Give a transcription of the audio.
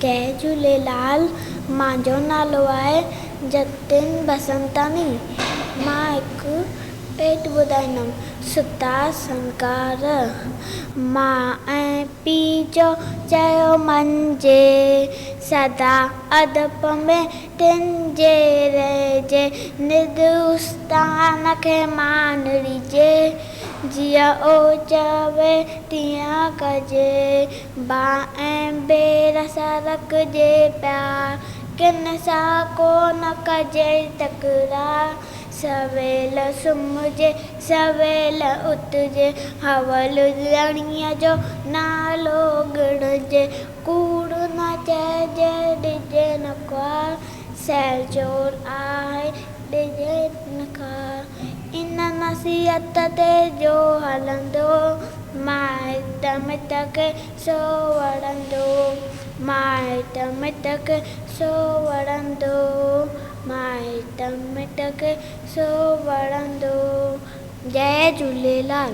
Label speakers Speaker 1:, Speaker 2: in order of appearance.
Speaker 1: جئي جهوليلال، منهنجو نالو آهي جتن بسنتاڻي. مان هڪ بيت ٻڌائيندم، ستا سنڪار. ماء ۽ پيء جو چيو مڃجي، سدا ادب ۾ تن جي رهجي، نرد استان کي مان ڏجي، جيئن او چوي تيئن ڪجي. ڀاء ۽ ڀيڻ سان رکجي پيار، ڪن سان ڪو نه ڪجي تڪرار. سويل سمهجي سويل اٿجي، حول ڌڻيء جو نالو ڳڻجي. ڪوڙ نه چئجي ڏجي نه خوار، سيل چور آهي ڏجي نه خار. ان نصيحت تي جو هلندو، مائٽ مٽ کي سو وڻندو، مائٽ مٽ کي سو وڻندو، مائٽ مٽ کي سو وڻندو. جئي جهوليلال.